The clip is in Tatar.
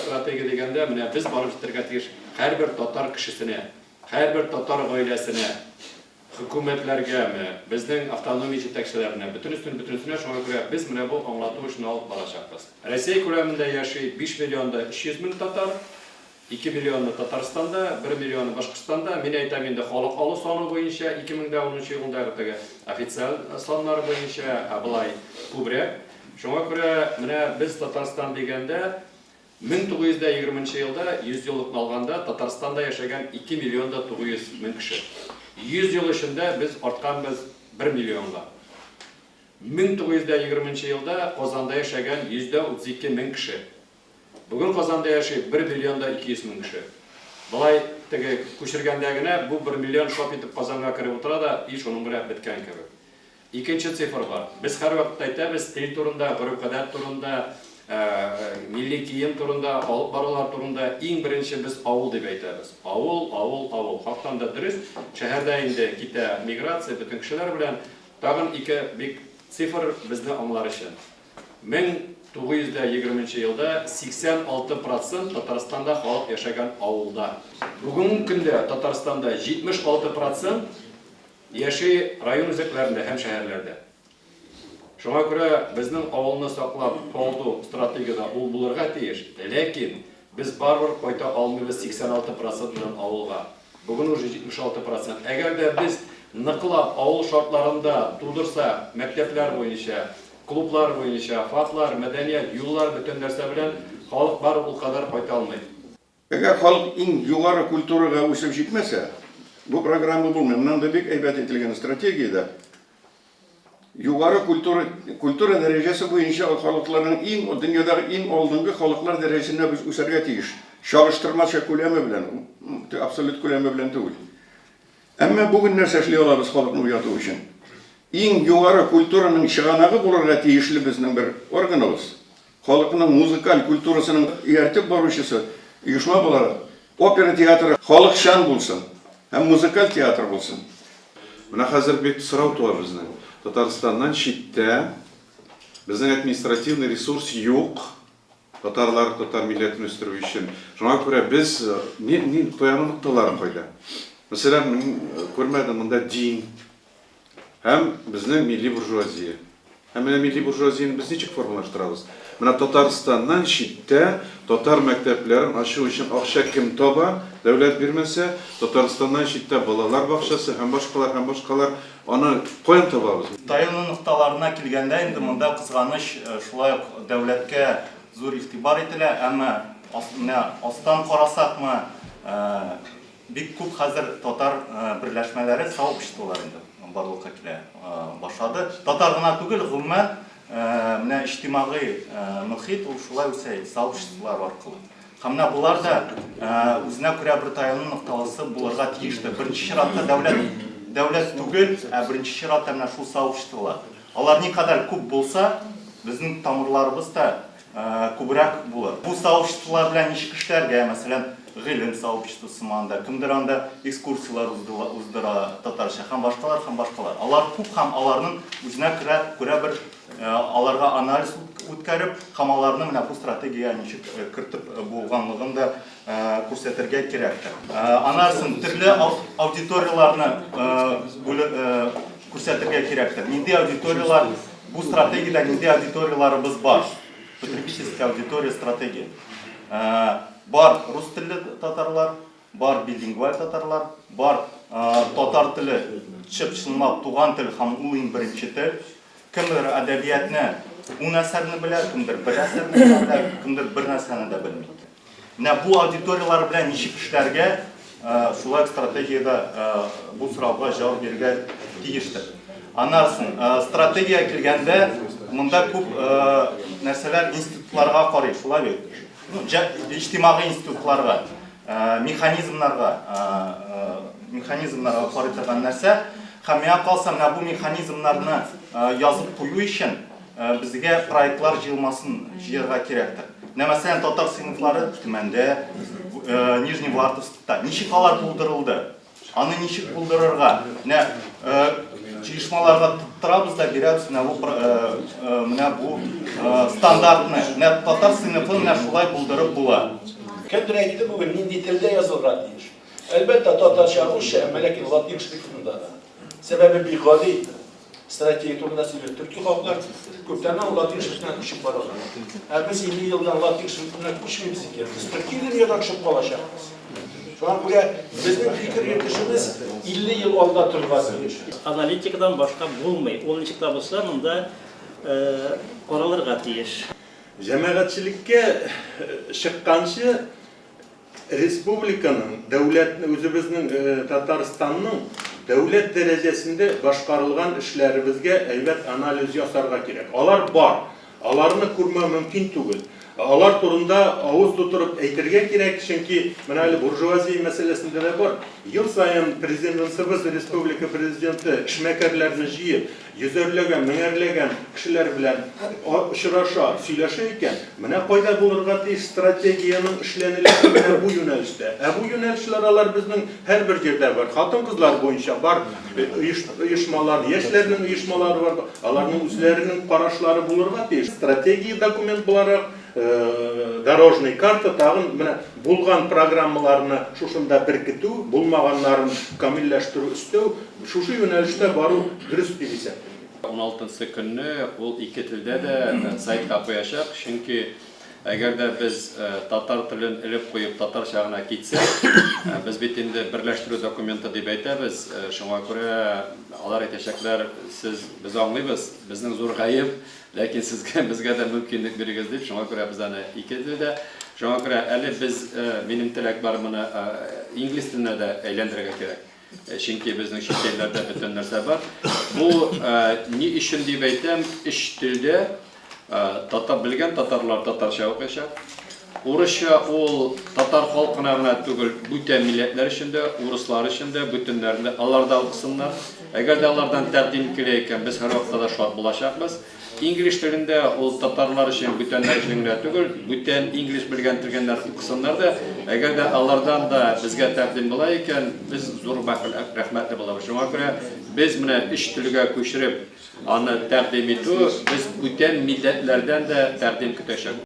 Стратегия дигәндә, менә без барып җитәргә тиеш һәрбер татар кешесенә, һәрбер татар гаиләсенә, хөкүмәтләргәме, безнең автономия җитәкчеләренә, бөтенесен, бөтенесенә, шуңа күрә без менә бу аңлату эшен алып барачакбыз. Рәсәй күләмендә яши 5 миллион да 300 мең татар, 2 миллионы Татарстанда, 1 миллионы Башкортстанда, мин әйтәм инде халык алу саны буенча, 2010 нчы елдагы теге официаль саннар буенча, ә болай күбрәк. Шуңа күрә менә без Татарстан дигәндә, 1920 нчы елда, 100 еллыкны алганда, Татарстанда яшәгән 2 миллион да 900 мең кеше. 100 ел эчендә без артканбыз 1 миллионга. 1920 нчы елда Казанда яшәгән 132 мең кеше. Бүген Казанда яши 1 миллион да 200 мең кеше. Болай теге күчергәндә генә бу 1 миллион шап итеп Казанга кереп утыра да, и шуның белән беткән кебек. Икенче цифр бар. Без һәрвакытта әйтәбез, тел турында, гореф-гадәт турында, милли кием турында, алып барулар турында иң беренче без авыл дип әйтәбез. Авыл, авыл, авыл. Хактан да дөрес. Шәһәрдә инде китә миграция бөтен кешеләр белән. Тагын ике бик цифр безне аңлар өчен. 1920 нче елда 86 процент Татарстанда халык яшәгән авылда. Бүгенге көндә Татарстанда 76 процент яши район үзәкләрендә һәм шәһәрләрдә. Шуңа күрә безнең авылны саклап калду стратегиядә ул булырга тиеш, ләкин без барыбер кайта алмыйбыз 86 процент белән авылга. Бүген уже 76 процент. Әгәр дә без ныклап авыл шартларында тудырсак, мәктәпләр буенча, клублар буенча, ФАПлар, мәдәният, юллар, бөтен нәрсә белән, халык барыбер ул кадәр кайта алмый. Әгәр халык иң югары культурага үсеп җитмәсә, бу программа булмый. Моннан да бик әйбәт әйтелгән стратегиядә югары культура, культура дәрәҗәсе буенча халыкларның иң, дөньядагы иң алдынгы халыклар дәрәҗәсенә без үсәргә тиеш. Чагыштырмача күләме белән, абсолют күләме белән түгел. Әмма бүген нәрсә эшли алабыз халыкны уяту өчен? Иң югары культураның чыганагы булырга тиешле безнең бер органыбыз, Халыкның музыкаль культурасының ияртеп баручысы оешма буларак, опера театры халыкчан булсын һәм музыкаль театр булсын. Менә хәзер бит сорау туа безнең. Татарстаннан читтә безнең административный ресурс юк, татарлар, татар милләтен үстерү өчен. Шуңа күрә без ни, ни таяну нокталары кайда? Мәсәлән, мин күрмәдем монда дин, Һәм безнең милли буржуазия. Һәм менә милли буржуазияне без ничек формалаштырабыз? Менә Татарстаннан читтә татар мәктәпләрен ачу өчен акча кем таба, дәүләт бирмәсә, Татарстаннан читтә балалар бакчасы һәм башкалар, һәм башкалар, аны каян табабыз? Таяну нокталарына килгәндә инде, монда, кызганыч, шулай ук дәүләткә зур игътибар ителә, әмма менә астан карасакмы, Бик күп хәзер татар берләшмәләре, сообществолар инде барлыкка килә башлады. Татар гына түгел, гомумән, менә иҗтимагый мохит ул шулай үсә, сообществолар аркылы. Һәм менә болар да үзенә күрә бер таяну ноктасы булырга тиештер. Беренче чиратта дәүләт, дәүләт түгел, ә беренче чиратта менә шул сообществолар. Алар никадәр күп булса, безнең тамырларыбыз да күбрәк булыр. Бу сообществолар белән ничек эшләргә, мәсәлән, гыйлем сообществосы анда, кемдер анда экскурсияләр уздыра татарча һәм башкалар һәм башкалар. Алар күп һәм аларның үзенә күрә, күрә бер аларга анализ үткәреп һәм аларны менә бу стратегиягә ничек кертеп булганлыгын да күрсәтергә кирәктер. Аннан төрле аудиторияләрне күрсәтергә кирәктер. Нинди аудиторияләр, бу стратегиядә нинди аудиторияләребез бар? Потребительская аудитория стратегия. Бар рус телле татарлар, бар билингваль татарлар, бар татар теле чып-чынлап туган тел һәм ул иң беренче тел. Кемдер әдәбиятны ун әсәрне белә, кемдер бер әсәрне генә белә, кемдер бер нәрсәне дә белми. Менә бу аудиторияләр белән ничек эшләргә, шулай ук стратегиядә бу сорауга җавап бирергә тиештер. Аннан соң, стратегия килгәндә, монда күп нәрсәләр институтларга карый, шулай бит? Ну, иҗтимагый институтларга, механизмнарга, механизмнарга карый торган нәрсә. Һәм миңа калса, менә бу механизмнарны язып кую өчен безгә проектлар җыелмасын җыярга кирәктер. Менә мәсәлән, татар сыйныфлары Төмәндә, Нижневартовскта ничек алар булдырылды? Аны ничек булдырырга? Менә Оешмаларга тоттырабыз да бирәбез менә бу менә бу стандартны. Менә татар сыйныфын менә шулай булдырып була. Кемдер әйтте бүген, нинди телдә язылырга тиеш. Әлбәттә, татарча, русча, әмма ләкин латин шрифтында да. Сәбәбе бик гади. Стратегия турында сөйли. Төрки халыклар күптәннән латин шрифтына күчеп баралар. Ә без 50 елдан латин шрифтына күчмибез икән, без төрки дөньяда төшеп калачакбыз. Шуңа күрә безнең фикер йөртешебез 50 ел алда торырга тиеш. Аналитикадан башка булмый. Ул ничек тә булса монда каралырга тиеш. Җәмәгатьчелеккә чыкканчы Республиканың, дәүләтне, үзебезнең Татарстанның дәүләт дәрәҗәсендә башкарылган эшләребезгә әйбәт анализ ясарга кирәк. Алар бар. Аларны күрмәү мөмкин түгел. Алар турында авыз тутырып әйтергә кирәк, чөнки менә әле буржуазия мәсьәләсендә дә бар. Ел саен Президентыбыз, республика Президенты эшмәкәрләрне җыеп, Йөзәрләгән, меңәрләгән кешеләр белән очраша, сөйләшә икән, менә кайда булырга тиеш стратегиянең эшләнелеше менә бу юнәлештә. Ә бу юнәлешләр алар безнең һәрбер җирдә бар. Хатын-кызлар буенча бар оешмалар, яшьләрнең оешмалары бар, аларның үзләренең карашлары булырга тиеш. Стратегия документ буларак, дорожный карта тагын менә булган программаларны шушында беркетү, булмаганнарын камилләштерү, өстәү, шушы юнәлештә бару дөрес дип исәплим. Уналтынчы көнне ул ике телдә дә сайтка куячак, чөнки әгәр дә без татар телен элеп куеп татарча гына китсәк, без бит инде берләштерү документы дип әйтәбез, шуңа күрә алар әйтәчәкләр, сез, без аңлыйбыз, безнең зур гаеп, Ләкин сезгә, безгә дә мөмкинлек бирегез дип, шуңа күрә без аны ике телдә. Шуңа күрә әле без, минем теләк бар, моны инглиз теленә дә әйләндерергә кирәк. Чөнки безнең чит илләрдә бөтен нәрсә бар. Бу ни өчен дип әйтәм, өч телдә татар белгән татарлар татарча укыячак. Урысча ул татар халкына гына түгел, бүтән милләтләр өчен дә, урыслар өчен дә, бөтеннәрен дә, алар да укысыннар. Әгәр дә алардан тәкъдим килә икән, без һәрвакытта да шат булачакбыз. Инглиш телендә ул татарлар өчен, бүтәннәр өчен генә түгел, бүтән инглиш белгән телгәннәр укысыннар да. Әгәр дә алардан да безгә тәкъдим була икән, без зур рәхмәтле булабыз. Шуңа күрә без менә өч телгә күчереп аны тәкъдим итү, без бүтән милләтләрдән дә тәкъдим көтәчәкбез.